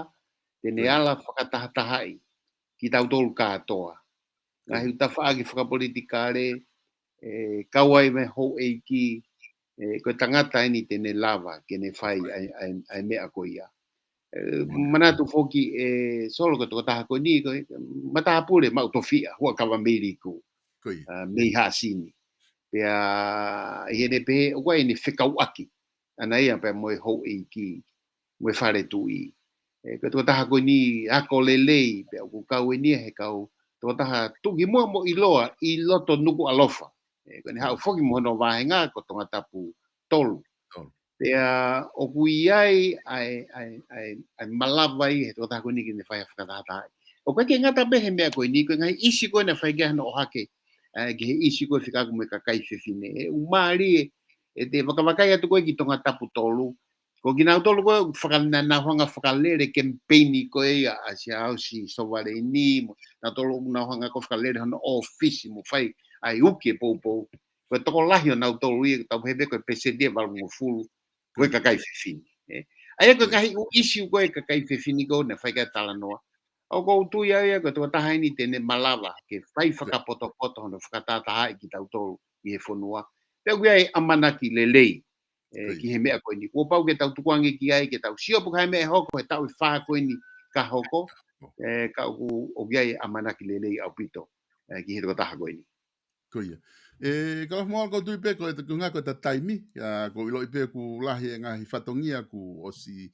te ne ala fakatahatahaʻi kitautolu kātoa. Ngaahi ʻū tafaʻaki fakapolitikale, ʻe, kau ai mo e houʻeiki, ʻe, ko e tangata eni te ne lava ke ne fai ʻa e, ʻa e, ʻa e meʻa ko ia. ʻE, manatu foki ʻe Solo ko e tokotaha ko eni, ko e matāpule maʻu tofiʻa, Huʻakavameiliku, ʻa, mei Haʻasini. Pea ʻi heʻene pehē, ʻoku ʻi ai ʻene fekauʻaki ʻaʻana ia pea mo e houʻeiki, mo e fale tuʻi. ʻE, ko e tokotaha ko eni ako lelei, pea ʻoku kau eni ia he kau tokotaha tuʻukimuʻa mo ʻiloa ʻi loto Nukuʻalofa. ʻE, ko ʻene haʻu foki mo hono vāhenga ko Tongatapu tolu. Pea ʻoku ʻi ai ʻa e, ʻa e, ʻa e, ʻa e malava ia he tokotaha ko eni ke ne fai ha fakatahatahaʻi. ʻOku ʻikai ke ngata pē he meʻa ko eni, ko e ngaahi ʻīsiu ko ē naʻe fai ki ai hano ʻohake, ʻa e, ki he ʻīsiu ko ē fekauʻaki mo e kakai fefine. ʻE, ʻoku mālie, ʻe te vakavakai atu ko ē ki Tongatapu tolu. Ko kinautolu ko ē ʻoku fakana-, nau hanga fakalele kemipeini ko ē ʻa Siaosi Sovaleni, mo nautolu ʻoku nau hanga ko ē fakalele hono ʻōfisi mo fai ʻa e uki e poupou. Ko e tokolahi ʻo nautolu ia, tau pehē pē ko e pēseti ʻe valungofulu ko e kakai fefine. ʻE. ʻA ia ko e ngaahi ʻū ʻīsiu ko ē kakai fefine ko ē naʻe fai ki ai e talanoa. ʻOku ou tui au ia ko e tokotaha eni te ne malava ke fai fakapotopoto hono fakatahatahaʻi kitautolu ʻi he fonua. Pea ʻoku ʻi ai e ʻamanaki lelei, ʻe, ki he meʻa ko eni. Kuo pau ke tau tukuange ki ai, ke tau sio pe ko e hā e meʻa ʻe hoko he taʻu ʻe fā ko eni ka hoko, ʻe, ka ʻoku, ʻoku ʻi ai e ʻamanaki lelei ʻaupito, ʻe, ki he tokotaha ko eni. Ko ia. ʻE, Kalafi Moala, ʻoku ou tui pē ko e, ko e ngaahi ko e taimi, ʻa, ʻoku ou ʻiloʻi pē ʻoku lahi e ngaahi fatongia kuo ʻosi,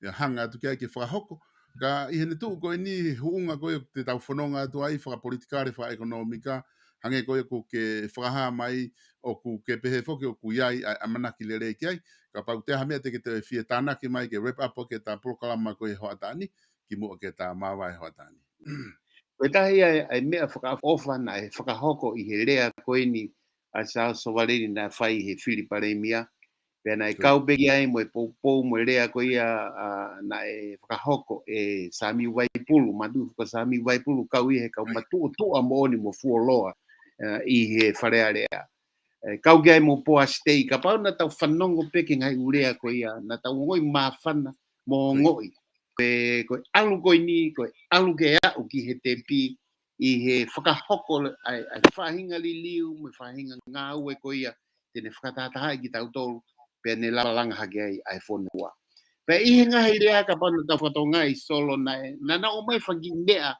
ʻe, hanga atu ki ai ke fakahoko. Ka ʻi heʻene tuʻu ko eni, huʻunga ko ē te tau fononga atu ai, fakapolitikale, fakaʻekonōmika, hangē ko ē ʻoku ke fakahā mai, ʻoku ke pehē foki ʻoku ʻi ai ʻa e ʻamanaki lelei ki ai. Kapau ʻoku ʻi ai ha meʻa te ke toe fie tānaki mai ke wrap up ʻaki ʻeta polokalama ko ē he hoʻatā ni, kimuʻa ke ta māvae he hoʻatā ni. Ko e taha ia ʻa e meʻa fakaʻofoʻofa naʻe fakahoko ʻi he lea ko eni ʻa Siaosi Sovaleni naʻe fai he fili palēmia. Pea naʻe kau pē ki ai mo e poupou mo e lea ko ia, ā, naʻe fakahoko ʻe Samiu Vaipulu, Matuʻi Fuka Samiu Vaipulu, kau ia he kau matuʻotuʻa moʻoni mo fuoloa, ā, ʻi he Fale Alea. ʻE, kau ki ai mo Poasi Tei, kapau naʻa tau fanongo pē ki he ngaahi ʻū lea ko ia, naʻa tau ongoʻi māfana mo ongoʻi. Ko e, ko e ʻalu ko eni, ko e ʻalu ke aʻu ki he tepi, ʻi he fakahoko ʻa e, ʻa e faʻahinga liliu, mo e faʻahinga ngāue ko ia, te ne fakatahatahaʻi kitautolu, pea ne lava langa hake ai ʻa e fonua. Pea ʻi he ngaahi lea kapau naʻa tau fakatokangaʻi Solo naʻe, naʻa na ʻomai fanga kiʻi meʻa,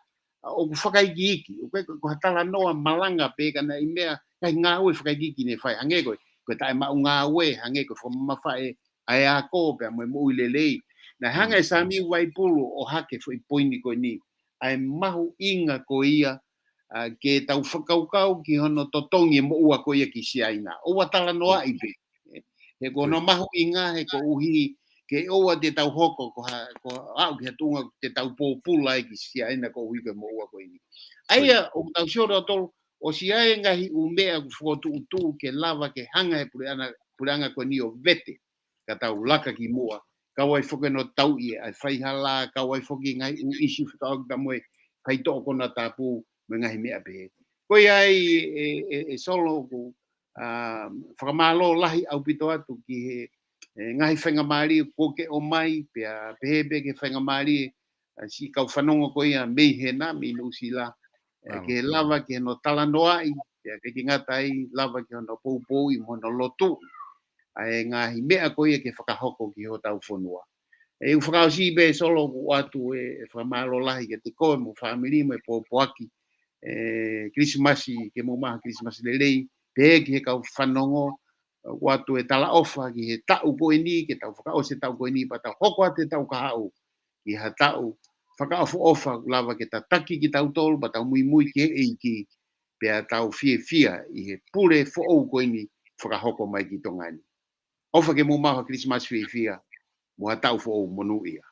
ʻoku fakaikiiki, ʻoku ʻikai ko ha talanoa malanga pē ka naʻe ʻi ai meʻa, ngaahi ngāue fakaikiiki ne fai, hangē ko e, ko e taʻemaʻu ngāue, hangē ko e fakamamafaʻi ʻa e ako, pea mo e moʻui lelei. Naʻe hanga ʻe Samiu Vaipulu ʻo ʻohake foʻi poini ko eni, ʻa e mahuʻinga ko ia, ā, ke tau fakakaukau ki hono totongi e moʻua ko ia ki Siaina. ʻOua talanoaʻi pē. He ko hono mahuʻinga he koeʻuhi ke ʻoua te tau hoko ko ha, ko ha aʻu ki ha tuʻunga te tau pōpula ai ki Siaina koeʻuhi ko e moʻua ko eni. ʻA ia, ʻoku tau sio tautolu, ʻosi ʻi ai e ngaahi ʻū meʻa ʻoku fokotuʻutuʻu ke lava ke hanga he puleʻanga, puleʻanga ko eni ʻo vete, ka tau laka ki muʻa, kau ai foki hono tauʻi ʻa e faihala, kau ai foki ngaahi ʻū ʻisiū fekauʻaki pea mo e faitoʻo konatapu, mo e ngaahi meʻa pehē. Ko ia ai ʻe, ʻe, ʻe Solo ʻoku, ā, fakamālō lahi ʻaupito atu ki he, ʻe, ngaahi faingamālie kuo ke ʻomai, pea pehē pē ki he faingamālie, ā, siʻi kau fanongo ko ia mei hena, mei Nuʻusila, ʻe, ke lava ke no talanoaʻi, pea ke ke ngata ai, lava ke hono poupouʻi mo hono lotuʻi ʻa e ngaahi meʻa ko ia ke fakahoko ki hotau fonua. ʻE, ʻoku fakaʻosi pē Solo ʻoku ʻoatu e, e fakamālō lahi kiate koe mo e fāmili mo e pōpoaki, ʻe, Kilisimasi, ke mou maʻu ha Kilisimasi lelei, pehē ki he kau fanongo, ʻoku ʻoatu e talaʻofa ki he taʻu ko eni, ke tau fakaʻosi e taʻu ko eni, pea tau hoko atu e taʻu kahaʻu, ki ha taʻu fakaʻofoʻofa, lava ke tataki kitautolu, pea tau muimui ki he ʻEiki, pea tau fiefia ʻi he pule foʻou ko eni fakahoko mai ki Tonga ni. ʻOfa ke mou maʻu ha Kilisimasi fiefia, mo ha taʻu foʻou monūʻia.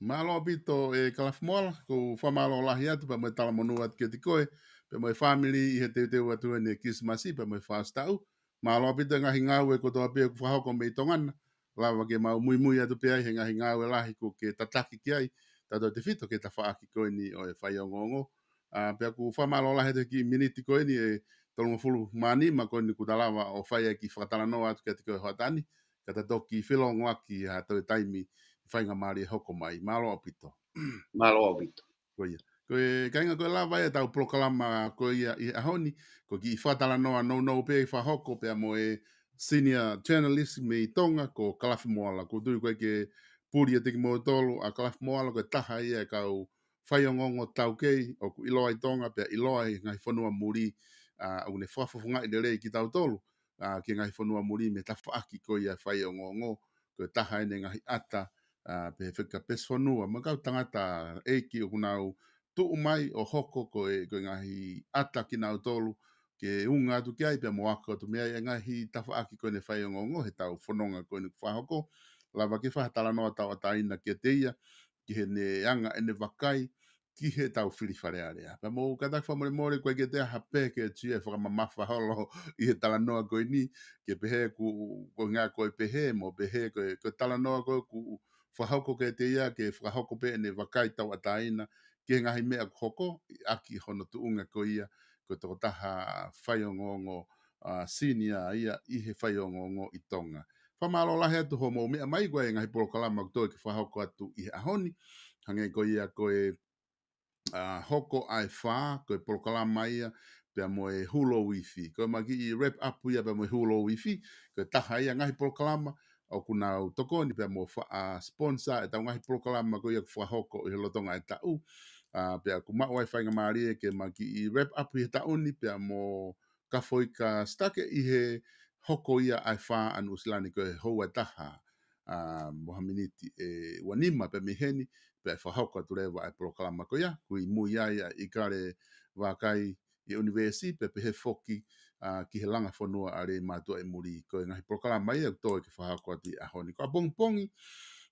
Mālō ʻaupito ʻe Kalafi Moala, ʻoku ou fakamālō lahi atu, pea mo e talamonū atu kiate koe, pea mo e fāmili ʻi he teuteu atu eni e Kilisimasi, pea mo e fakaʻosi taʻu. Mālō ʻaupito e ngaahi ngāue kotoa pē ʻoku fakahoko mei Tonga na, lava ke mau muimui atu pē ai he ngaahi ngāue lahi ʻoku ke tataki ki ai, tautautefito ki he tafaʻaki ko eni ʻo e faiongoongo. Ā, pea ʻoku ou fakamālō lahi atu he kiʻi miniti ko eni ʻe tolungofulu mā nima ko eni kuo ta lava ʻo fai ai e kiʻi fakatalanoa atu kiate koe hoʻatā ni, ka ta toki felōngoaki ʻi ha toe taimi faingamālie hoko mai. Mālō ʻaupito. Mālō ʻaupito. Ko ia. Ko e kāinga, ko e lava ia ʻetau polokalama ko ia ʻi he ʻaho ni, ko e kiʻi fakatalanoa nounou pē fakahoko pea mo e senior journalist mei Tonga ko Kalafi Moala. ʻOku ou tui ʻoku ʻikai ke puli ʻiate kimoutolu ʻa Kalafi Moala, ko e taha ia e kau faiongoongo taukei ʻoku ʻiloa ʻi Tonga pea ʻiloa ʻi he ngaahi fonua muli, ā, ʻoku ne fakafofongaʻi lelei kitautolu, ā, ki he ngaahi fonua muli mei he tafaʻaki ko ia e faiongoongo, ko e taha ʻene ngaahi ʻata, ā, pehē foki ki he peesi fonua, mo e kau tangataʻeiki ʻoku nau tuʻu mai ʻo hoko ko e, ko e ngaahi ʻata kinautolu, ke unga atu ki ai, pea mo ako atu mei ai e ngaahi tafaʻaki ko eni e faiongoongo, he ʻetau fononga ko eni ʻoku fakahoko, lava ke fai ha talanoa tauʻatāina kiate ia, ki heʻene anga ʻene vakai ki heʻetau fili Fale Alea. Pea mou kātaki fakamolemole, ʻoku ʻikai ke toe ʻi ai pē ke tui e fakamamafa holo ʻi he talanoa ko eni, ke pehē ʻoku, ko e ngaahi ko e pehē, mo pehē ko e, ko e talanoa ko ē ʻoku fakahoko kiate ia, ke fakahoko pē ʻene vakai tauʻatāina ki he ngaahi meʻa ʻoku hoko, ʻaki hono tuʻunga ko ia, ko e tokotaha faiongoongo, ā, senior ia ʻi he faiongoongo ʻi Tonga. Fakamālō lahi atu hoʻomou meʻa mai, ko e ngaahi polokalama ʻoku toe ke fakahoko atu ʻi he ʻaho ni. Hangē ko ia ko e, ā, Hoko ʻa e Fā, ko e polokalama ia, pea mo e Hulou Ifi. Ko e ma kiʻi wrap up ia pea mo e Hulou Ifi, ko e taha ia e ngaahi polokalama ʻoku nau tokoni pea mo fa-, ā, sponsor ʻetau ngaahi polokalama ko ia ʻoku fakahoko ʻi he lolotonga e taʻu. Ā, pea ʻoku maʻu ai e faingamālie ke ma kiʻi wrap up ʻi he taʻu ni pea mo Kafoika Sitake ʻi he Hoko ia ʻa e Fā ʻa Nuʻusila ni, ko e houa ʻe taha, ā, mo ha miniti ʻe ua nima pē mei heni, pea ʻe fakahoko atu leva ʻa e polokalama ko ia, ʻoku ʻi mui ai ʻa ʻIkale Vakai ʻi he ʻunivēsi, pea pehē foki, ā, ki he Langa Fonua ʻa Leimātuʻa ʻi muli. Ko e ngaahi polokalama ia ʻoku toe ke fakahoko atu ʻi he ʻaho ni. Ko ʻapongipongi,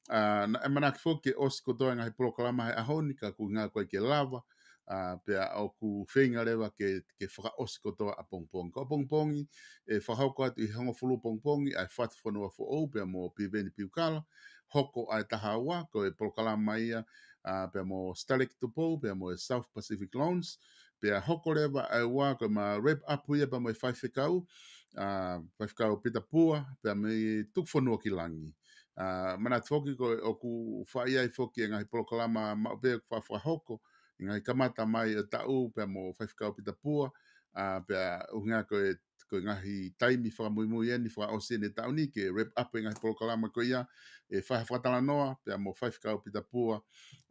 ā, naʻe ʻamanaki foki ke ʻosi kotoa e ngaahi polokalama he ʻaho ni, ka ʻoku ʻikai ke lava, ʻA, pea ʻoku feinga leva ke, ke fakaʻosi kotoa ʻapongipongi. Ko ʻapongipongi, ʻe fakahoko atu ʻi he hongofulu pongipongi ʻa e Fatu Fonua Foʻou pea mo Piveni Piukala, hoko ʻa e taha ua, ko e polokalama ia, ʻa, pea mo Stalek Tupou, pea mo e South Pacific Loans, pea hoko leva ʻa e ua ko e ma wrap up ia pea mo e faifekau, ʻa, Faifekau Pita Pua, pea mei Tukufonua ki Langi. ʻA, manatu foki ko e ʻoku fai ai foki e ngaahi polokalama maʻu pē ʻoku fa-, fakahoko, ʻi he ngaahi kamata mai ʻo e taʻu pea mo Faifekau Pita Pua, ʻa, pea ʻuhinga ko e, ko e ngaahi taimi fakamuimui eni fakaʻosi eni e taʻu ni ke wrap up e ngaahi polokalama ko ia, ʻe fai ha fakatalanoa pea mo Faifekau Pita Pua,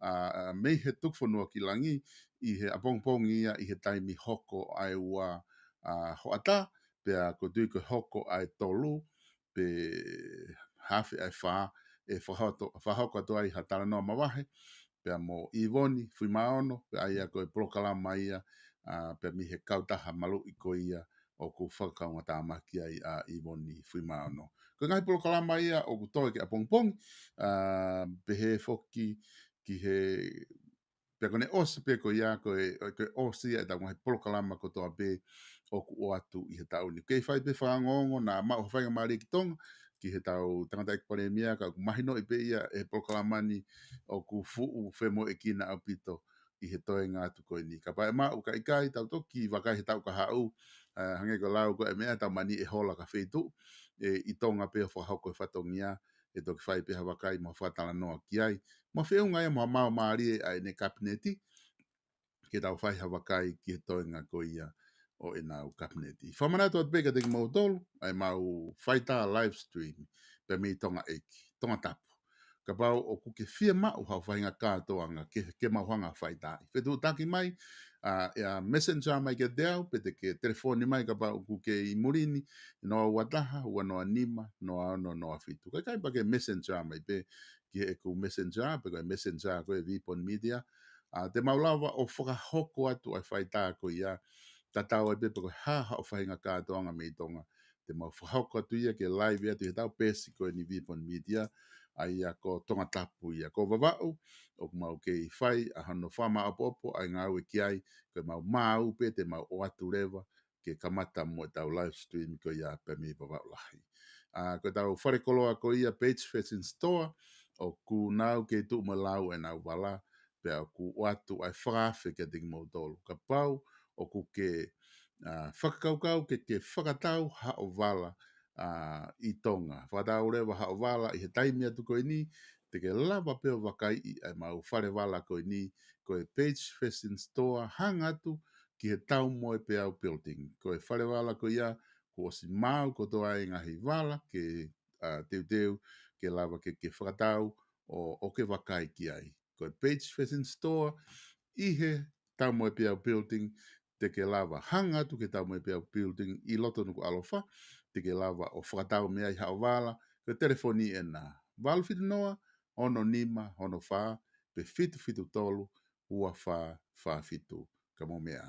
ʻa, ʻa, mei he Tukufonua ki Langi, ʻi he ʻapongipongi ia ʻi he taimi hoko ʻa e ua, ʻa, hoʻatā, pea ʻoku ou tui ko e hoko ʻa e tolu, pe hafe ʻa e fā, ʻe fakahoto-, fakahoko atu ai ha talanoa mavahe, pea mo ʻIvoni Fuimaono, pea ʻa ia ko e polokalama ia, ʻa, pea mei he kautaha maluʻi ko ia ʻoku fakakaungātāmaki ai ʻa ʻIvoni Fuimaono. Ko e ngaahi polokalama ia ʻoku toe ki ʻapongipongi, ʻa, pehē foki ki he, pea ko ʻene ʻosi pē ko ia, ko e, ko e ʻosi ia ʻetau ngaahi polokalama kotoa pē ʻoku ʻoatu ʻi he taʻu ni. Kei fai pē fakaongoongo naʻa maʻu ha faingamālie ki Tonga, ki heʻetau tangataʻeiki palēmia, ka ʻoku mahinoʻi pē ia ʻe he polokalama ni ʻoku fuʻu femoʻuekina ʻaupito ʻi he toenga atu ko eni. Kapau ʻe maʻu, ka ʻikai, tau toki vakai he taʻu kahaʻu, ʻa, hangē ko e lau ko e meʻa, tau mani ʻe hola ka feituʻu, ʻe, ʻi Tonga pē ʻo fakahoko e fatongia, ʻe toki fai pē ha vakai mo fakatalanoa ki ai. Mo feʻunga ia mo ha maau mālie ʻa ʻene kapineti, ke tau fai ha vakai ki he toenga ko ia ʻo ʻenau kapineti. Fakamanatu atu pē kiate kimoutolu, ʻa e mau faitā live stream, pea mei Tonga ʻEiki, Tongatapu. Kapau ʻoku ke fie maʻu haʻo faʻahinga kātoanga ke, ke mau hanga ʻo faitaaʻi, fetuʻutaki mai, ʻa, ʻa, messenger mai kiate au, pe te ke telefoni mai kapau ʻoku ke ʻi muli ni, noa ua taha, ua noa nima, noa ono noa fitu. Kae ʻikai pea ke messenger mai pē ki heʻeku messenger, pe ko e messenger ko e Vipon Media, ʻa, te mau lava ʻo fakahoko atu ʻa e faitā ko ia, tatau ai pē pe ko e hā haʻo faʻahinga kātoanga mei Tonga, te mau fakahoko atu ia ke live atu ʻi heʻetau peesi ko eni Vipon Media, ʻa ia ko Tongatapu ia. Ko Vavaʻu, ʻoku mau kei fai ʻa hono fakamāʻopoʻopo ʻa e ngāue ki ai, ko e mau maau pē te mau ʻoatu leva, ke kamata mo ʻetau live stream ko ia pea mei Vavaʻu Lahi. ʻA, ko ʻetau fale koloa ko ia Page Fashion Store, ʻoku nau kei tuʻu mo lau ʻenau vala, pea ʻoku ʻoatu ʻa e fakaafe kiate kimoutolu. Kapau ʻoku ke, ʻa, fakakaukau ke, ke fakatau haʻo vala, ʻa, ʻi Tonga. Fakatau leva haʻo vala ʻi he taimi atu ko eni, te ke lava pē ʻo vakaiʻi ʻa e mau fale vala ko eni, ko e Page Fashion Store, hanga atu ki he Taumoepeau Building. Ko e fale vala ko ia, kuo ʻosi maau kotoa e ngaahi vala ke, ʻa, teuteu, ke lava ke, ke fakatau ʻo, ʻo ke vakai ki ai. Ko e Page Fashion Store, ʻi he Taumoepeau Building, te ke lava hanga atu ki he Taumoepeau Building ʻi loto Nukuʻalofa, te ke lava ʻo fakatau mei ai haʻo vala, ko e telefoni ena, valu fitu noa, ono nima, ono fā, pe fitu fitu tolu, ua fā fā fitu. Ka mou meʻa.